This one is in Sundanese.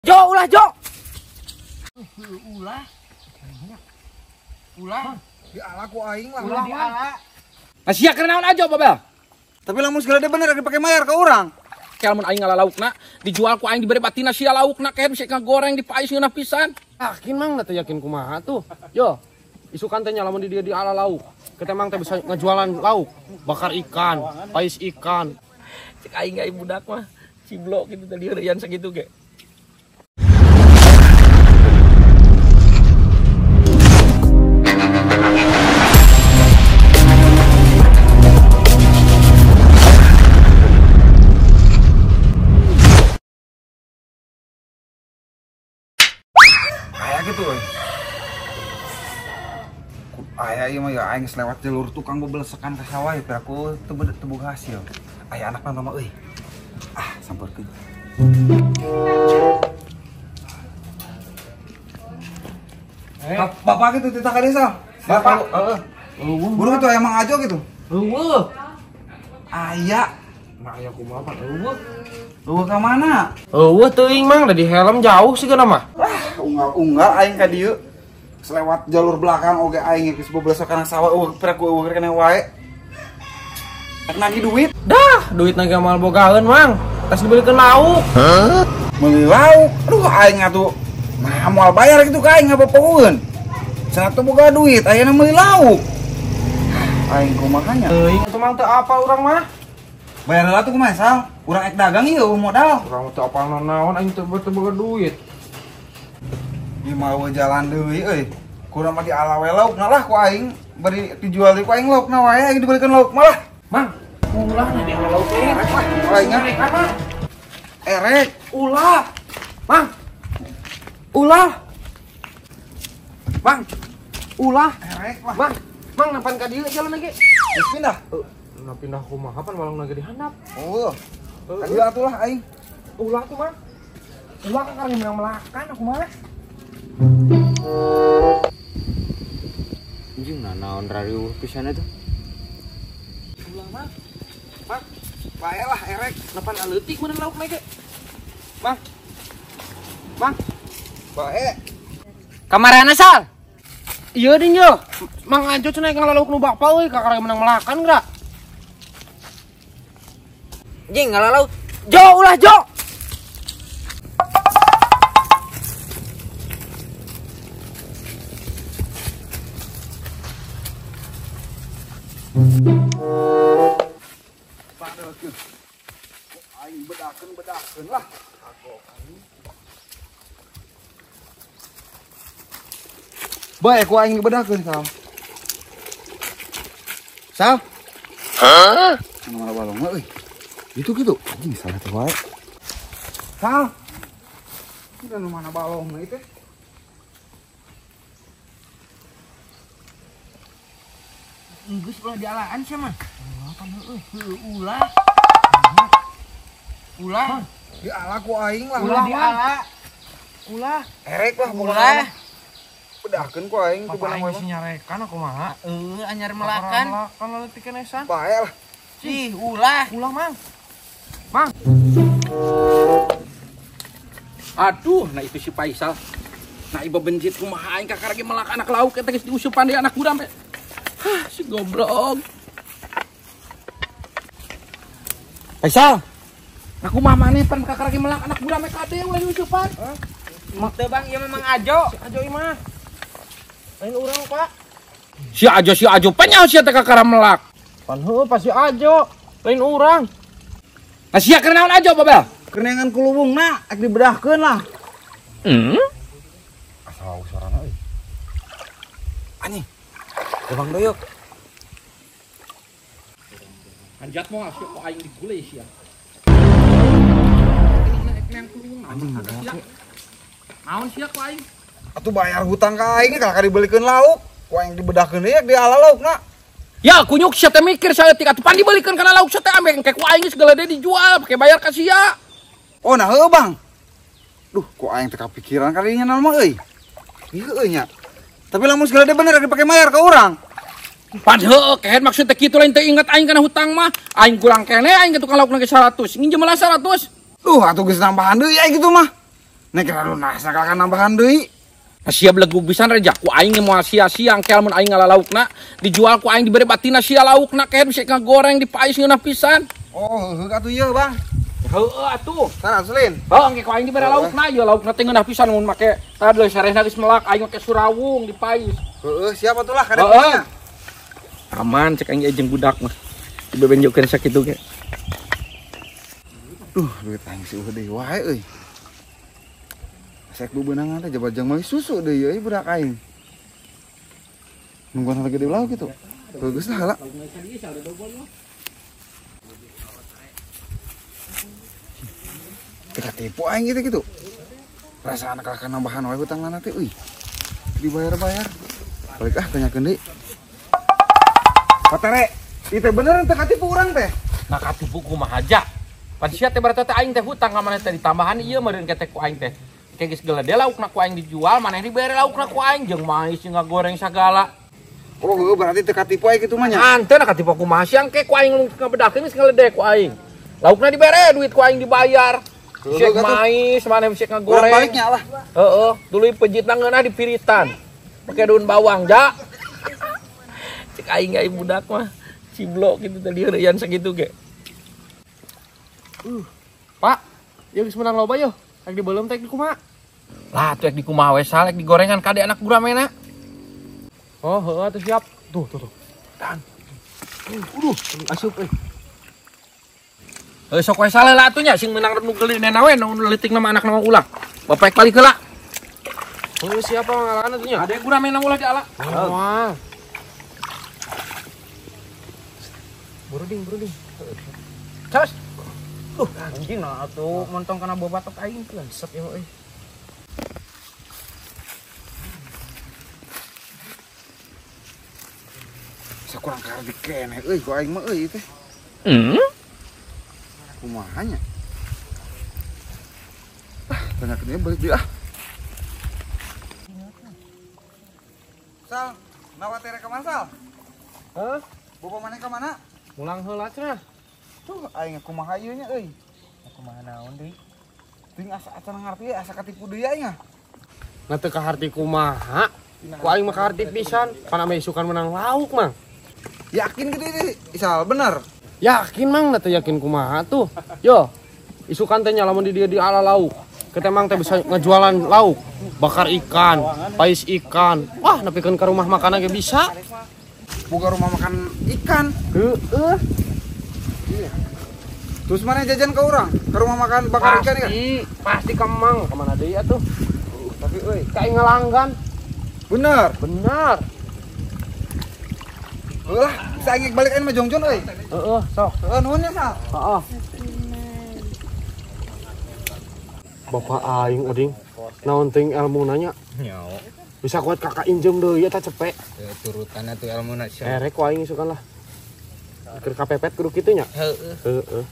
Jo, ulah Jo. Ulah. Ulah. Diala ku aing lah. Ulah diala. Nah sia keur naon aja Babel? Tapi lamun segala dia bener dipake mayar ke urang. Kayak lamun aing ngalalaukna, dijual ku aing dibere batina sia laukna kayak bisa ngagoreng dipais ngeunah pisan. Yakin mang teh yakin kumaha tuh. Yo, isukan teh nya lamun di dieu diala lauk. Kita emang teh bisa ngejualan lauk, bakar ikan, pais ikan. Cek aing ge budak mah ciblok kitu teh heureuyan sakitu ge. Gitu euy. Aya ieu mah ya aing geus lewat jalur tukang bebelesekan ka sawah ya aku teu boga hasil. Aya anakna mah euy. Ah, sampeurkeun. Bapak gitu titah ka desa. Bapak, heeh. Buru gitu emang ajo gitu. Eueuh. Aya. Mah aya kumaha pan eueuh. Eueuh ka mana? Eueuh teuing mang da di helm jauh sih geuna mah. Unggal-unggal aing ka dieu. Selewat jalur belakang oge aing geus bebelesekan sawah eueuh piraku eueuh keneh wae. Rek nagih duit. Dah, duit naga moal bogaeun mang. Tas dibelikeun lauk. Hah? Meuli lauk. Aduh aing atuh. Nah moal bayar kitu ka aing ngapopoeun. Cenah teu boga duit, ayeuna meuli lauk. Aing kumaha nya? Teuing atuh mang teu apal urang mah. Bayar heula tuh kumaha Sal? Urang ek dagang ieu modal. Urang teu apal naon aing teu boga duit. Ieu mah jalan deui euy. Kurang mah diala we laukna lah ku aing, bari dijual deui ku aing laukna wae aing dibelikeun lauk malah. Mang, ulah na diala lauk teh. Erek lah ku aing. Erek. Ulah. Mang. Ulah. Mang. Ulah. Erek lah. Mang, mang napan ka dieu jalan lagi. Geus pindah. Nah pindah kumaha pan walong lagi di handap. Oh. Ka dieu atuh lah aing. Ulah tuh, Mang. Ulah kan karena menang melakan aku mah. Anjing nanaon rariuh pisan itu. Ulah mah. Mang, bae lah erek. Napan aleutik mun lauk ge. Mang. Mang, bae. Kamarana Sal? Ieu deui yo. Mang Ajo cenah ngalalauk nu bapa euy kakara menang melakan geura. Anjing ngalalauk. Jo ulah Jo. Aing bedakeun lah. Bae ku aing dibedakeun Sal. Sal? Hah? Mana balongna euy? Gitu gitu. Anjing salah teh wae. Sal. Udah nu mana balongna ieu teh? Geus ulah dialaan sia mah. Ulah. Ulah. Diala ku aing lah. Ulah diala. Ulah. Erek lah pokona. Bedakeun ku aing teu beunang wae. Aing nyarekan aku mah. Heueuh anyar melakan. Melakan leutik keneh san. Bae lah. Ih, ulah. Ulah mang. Mang. Aduh, nah itu si Faisal. Nah ieu bebenjit kumaha aing kakara ge melak anak lauk eta geus diusupan deui anak budak. Hah, si goblok. Faisal. Aku mah maneh pan kakara ge melak anak budak meh kade ulah diusupan. Hah? Teu Bang, ieu memang Ajo. Si Ajo ieu mah. Lain urang, Pak. Si Ajo panyaho sia teh kakara melak. Pan heueuh pas si Ajo, lain urang. Nah sia keur naon Ajo, Babel? Keur neangan kuluwungna, ek dibedahkeun lah. Heeh. Asal suarana euy. Anjing. Bang Doyok. Anjat moal sia ku aing digulai sia. Anjing ngagak. Naon sia ku aing? Atuh bayar hutang ka aing kakak dibelikeun lauk. Ku aing dibedahkeun deui di ala laukna. Ya kunyuk sia teh mikir saeutik atuh pan dibelikeun kana lauk sia teh ambe engke ku aing segala deui dijual pake bayar ka sia. Oh nah heueuh Bang. Duh ku aing teh kapikiran kali nya mah euy. Ieu euy nya. Tapi lamun segala dia bener dipake mayar ke urang. Pan heueuh kehed maksud teh kitu lain teh inget aing kana hutang mah. Aing kurang keneh aing ke tukang lauk ge 100. Nginjem lah 100. Duh atuh geus nambahan deui aing kitu mah. Nek lunas akan nambahan deui. Sia belegug pisan reja ku aing moal sia-sia engke lamun aing ngala laukna dijual ku aing dibere batina sia laukna kehed bisa ngagoreng dipais ngeunah pisan. Oh, heuh atuh ieu, Bang. Heueuh atuh. Tah Selin. Heuh engke ku aing dibere laukna ieu laukna teh ngeunah pisan mun make tah deui sarehna geus melak aing make surawung dipais. Heueuh siap atuh lah kadang. Aman cek aing jeung budak mah. Dibebenjokeun sakitu ge. Duh, duit aing si eueuh deui wae euy. Sek bebenangan teh jabajang meuli susu deui euy budak aing. Nungguan harga gede lauk gitu. Bagus lah heula. Kita tipu aing gitu. Perasaan akan nambahan wae hutang teh euy. Dibayar-bayar. Balik ah tanyakeun deui. Patere, ieu teh bener teh katipu urang teh. Nah katipu kumaha aja. Pan sia teh berarti teh aing teh hutang ka maneh teh ditambahan ieu meureun ke teh ku aing teh. Kayak geus gelede laukna ku aing dijual, maneh dibere laukna ku aing jeung mais jeung ngagoreng sagala. Oh, heueuh berarti teu katipu aing kitu mah nya. Henteu katipu kumaha siang ke ku aing ngabedakeun geus ngeledek ku aing. Laukna dibere, duit ku aing dibayar. Siek mais, maneh siek ngagoreng. Baliknya lah. Heeh, tuluy pejitna ngeunah dipiritan. Pake daun bawang, ja. Cek aing ai budak mah ciblok kitu tadi heureuyan sakitu ge. Pak, ieu geus meunang loba yeuh. Rek dibeuleum teh kumaha? Lah atuh rek dikumaha we salek digorengan kade anak guramena. Oh, heueuh atuh siap. Tuh, tuh, tuh. Dan. Uduh, asup euy. Heuh sok we saleh lah atuh nya sing meunang nu geulinena we nu leutikna mah anakna mah ulah. Bapak balik heula. Heueuh siapa ngalaan atuh nya? Ade guramena ulah diala. Wah. Buruding, buruding. Cas. Anjing nah atuh montong kana bobatok aing teh sep ieu euy. Sakurang kardi keneh euy ku aing mah euy teh. Kumaha nya? Ah, tanyakeun balik deui ah. Sal, nawa tere ka mana Sal? Heuh? Bobo maneh ka mana? Mulang heula cenah. Tuh aing kumaha ieu nya euy. Kumaha naon deui? Ting asa acan ngarti asa katipu deui aing ah. Nah teu kaharti kumaha? Ku aing mah kaharti pisan, pan ame isukan menang lauk mang. Yakin gitu itu Isal bener? Yakin mang, nah teu yakin kumaha tuh. Yo, isukan teh nya lamun di dieu diala lauk. Ketemang teh bisa ngejualan lauk, bakar ikan, pais ikan. Wah, nepikeun ka rumah makan ge bisa. Boga rumah makan ikan. Heeh. Iya. Terus mana jajan ke orang? Ke rumah makan bakar ikan ya? Pasti kemang, kemana deui atuh? Tapi euy, kayak ngelanggan. Bener. Bener. Lah, bisa aing balik aing mah jongjon euy. Heeh, sok. Heeh, nuhun nya Sal. Heeh. Bapak aing oding, naon teuing elmuna nya? Nyaho. Bisa kuat kakak injem deui eta cepek. Turutanna tuh elmuna sia. Erek ku aing isukan lah. Keur kapepet kudu kitu nya. Heeh. Heeh.